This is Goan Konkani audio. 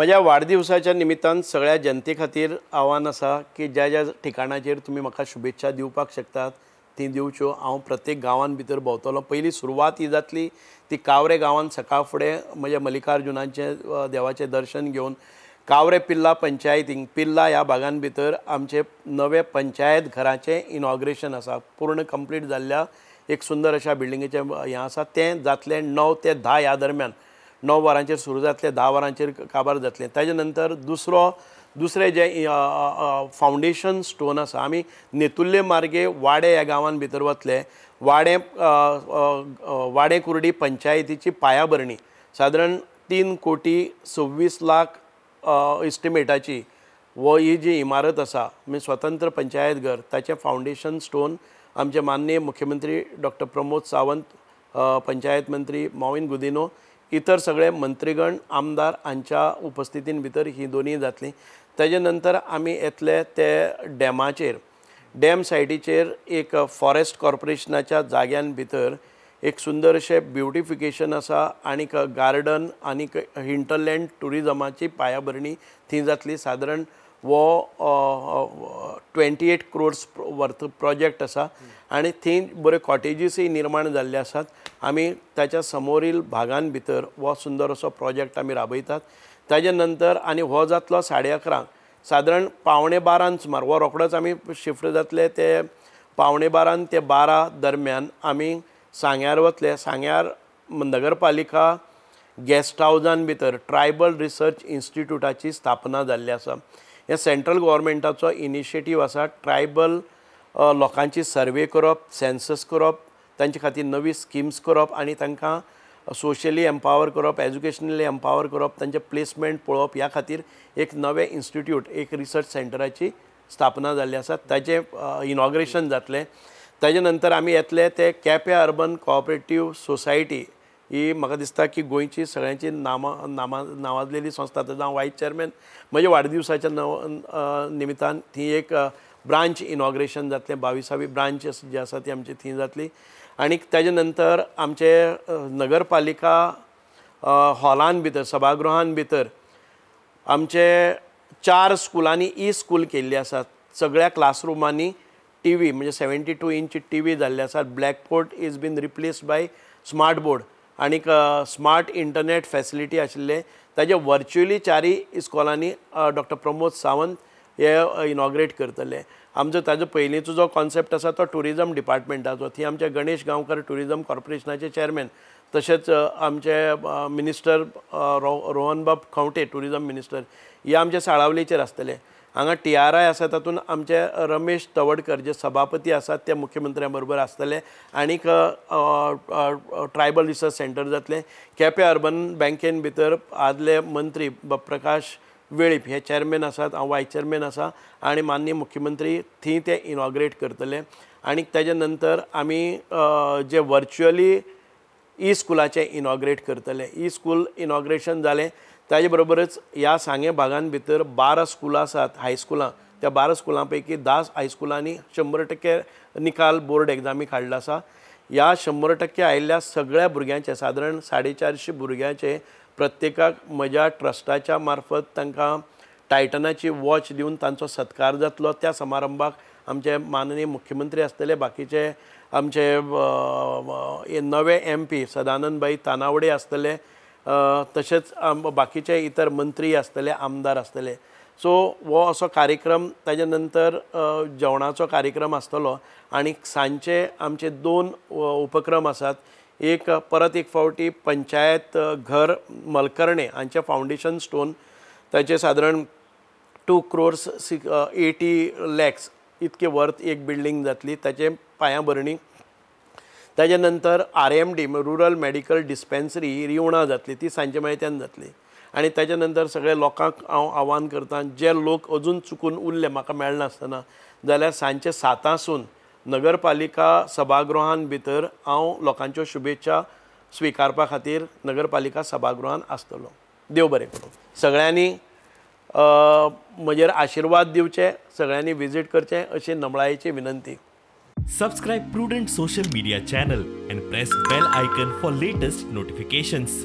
म्हज्या वाडदिवसाच्या निमित्तान सगळ्या जनते खातीर आव्हान आसा की ज्या ज्या ठिकाणाचेर तुमी म्हाका शुभेच्छा दिवपाक शकतात ती दिवच्यो. हांव प्रत्येक गांवान भितर भोंवतलो. पयली सुरवात ही जातली ती कावरे गांवान सकाळ फुडें म्हज्या मल्लिकार्जुनाचें देवाचें दर्शन घेवन कावरे पिल्ला पंचायतींक पिल्ला ह्या भागान भितर आमचे नवे पंचायत घराचें इनॉग्रेशन आसा. पूर्ण कंप्लीट जाल्ल्या एक सुंदर अशा बिल्डिंगेचें हें आसा. तें जातलें 9 ते 10 ह्या दरम्यान, 9 वरांचेर सुरू जातलें, 10 वरांचेर काबार जातलें. ताजे नंतर दुसरें जें फावंडेशन स्टोन आसा, आमी नेतुर्ले मार्गे वाडे ह्या गांवान भितर वतले. वाडे वाडे कुर्डी पंचायतीची पायाभरणी सादारण 3,26,00,000 इस्टिमेटाची वो ही जी इमारत आसा म्हणजे स्वतंत्र पंचायत घर, ताचें फावंडेशन स्टोन आमचे माननीय मुख्यमंत्री डॉक्टर प्रमोद सावंत, पंचायत मंत्री मॉविन गुदिन्हो, इतर सगळे मंत्रीगण, आमदार हांच्या उपस्थितीन भितर ही दोनूय जातली. ताजे नंतर आमी येतले ते डॅमाचेर, डॅम सायटीचेर एक फॉरेस्ट कॉर्पोरेशनाच्या जाग्यान भितर एक सुंदर अशें ब्युटिफिकेशन आसा आनीक गार्डन आनीक हिंटरलँड ट्युरिजमाची पायाभरणी थंय जातली. सादारण वो 28 crores worth project आसा आनी थंय बऱ्यो कॉटेजीसूय निर्माण जाल्ले आसात. आमी ताच्या समोरील भागान भितर हो सुंदर असो प्रोजेक्ट आमी राबयतात. ताजे नंतर आनी हो जातलो 11:30, सादारण 11:45 सुमार हो रोखडोच आमी शिफ्ट जातले. ते 11:45 ते 12 दरम्यान आमी सांग्यार वतले. सांग्यार नगरपालिका गेस्ट हावजान भितर ट्रायबल रिसर्च इन्स्टिट्यूटाची स्थापना जाल्ली आसा. हे सेंट्रल गव्हर्मेंटाचो इनिशिएटीव आसा. ट्रायबल लोकांची सर्वे करप, सेन्सस करप, तांचे खातीर नवी स्किम्स करप आनी तांकां सोशली एम्पावर करप, एज्युकेशनली एम्पावर करप, तांचें प्लेसमेंट पळोवप, ह्या खातीर एक नवें इन्स्टिट्यूट, एक रिसर्च सेंटराची स्थापना जाल्ली आसा. ताचें इनॉग्रेशन जातलें. ताजे नंतर आमी येतले ते केपें अर्बन कोऑपरेटीव सोसायटी ही म्हाका दिसता की गोंयची सगळ्यांची नांवाजलेली संस्था. ताजो हांव वायस चेअरमॅन. म्हज्या वाडदिवसाच्या निमित्तान थंय एक ब्रांच इनॉग्रेशन जातलें. 22वी ब्रांच जी आसा ती आमची थंय जातली. आनी ताजे नंतर आमचे नगरपालिका हॉलान भितर, सभागृहान भितर आमचे 4 स्कुलांनी ई स्कूल केल्ली आसात. सगळ्या क्लासरुमांनी टी व्ही म्हणजे 72 इंच टी व्ही जाल्ले आसात. Blackboard is been replaced by smart board आनीक स्मार्ट इंटरनेट फॅसिलिटी आशिल्ले. ताजे वर्च्युअली 4 इस्कॉलांनी डॉक्टर प्रमोद सावंत हे इनॉग्रेट करतले. आमचो ताजो पयलींचो जो कॉन्सेप्ट आसा तो ट्युरिजम डिपार्टमेंटाचो. थंय आमचे गणेश गांवकर ट्युरिजम कॉर्पोरेशनाचे चेअरमॅन, तशेंच आमचे मिनिस्टर रोहनबाब खंवटे ट्युरिजम मिनिस्टर हे आमचे साळावलीचेर आसतले. हांगा TRI आसा तातूंत आमचे रमेश तवडकर जे सभापती आसात ते मुख्यमंत्र्यां बरोबर आसतले. आनीक ट्रायबल रिसर्च सेंटर जातलें. केपें अर्बन बँकेन भितर आदले मंत्री प्रकाश वेळीप हे चेअरमॅन आसात, हांव वायस चेअरमॅन आसा आनी माननीय मुख्यमंत्री थंय ते इनॉग्रेट करतले. आनी ताजे नंतर आमी जे वर्च्युअली ई स्कुलाचें इनॉग्रेट करतले. ई स्कूल इनॉग्रेशन जालें ताजे बरोबरच ह्या सांगें भागान भितर 12 स्कुलां आसात, हायस्कुलां. त्या 12 स्कुलां पैकी 10 हायस्कुलांनी 100% निकाल बोर्ड एग्जामीक हाडला आसा. ह्या 100% आयिल्ल्या सगळ्या भुरग्यांचे सादारण 450 भुरग्यांचे प्रत्येकाक म्हज्या ट्रस्टाच्या मार्फत तांकां टायटनाची वॉच दिवन तांचो सत्कार जातलो. त्या समारंभाक आमचे माननीय मुख्यमंत्री आसतले, बाकीचे आमचे नवे MP Sadanand भाई तानावडे आसतले, तशेंच बाकीचे इतर मंत्री आसतले, आमदार आसतले. सो हो असो कार्यक्रम. ताजे नंतर जेवणाचो कार्यक्रम आसतलो आनी सांजचे आमचे 2 उपक्रम आसात. एक परत एक फावटी पंचायत घर मलकर्णे हांचें फावंडेशन स्टोन, ताचे सादारण 2 crores 80 lakhs इतके वर्थ एक बिल्डींग जातली, ताचे पायाभरणी. ताजे नंतर RMD rural medical dispensary ही रिवणा जातली, ती सांजे मायत्यान जातली. आनी ताजे नंतर सगळे लोकांक हांव आव्हान करता, जे लोक अजून चुकून उरले म्हाका मेळनासतना जाल्यार सांजचे 7 नगरपालिका सभागृहान भितर हांव लोकांच्यो शुभेच्छा स्विकारपा खातीर नगरपालिका सभागृहान आसतलो. देव बरें करूं. सगळ्यांनी म्हजेर आशिर्वाद दिवचे, सगळ्यांनी विजीट करचें अशी नमळायेची विनंती. Subscribe Prudent social media channel and press bell icon for latest notifications.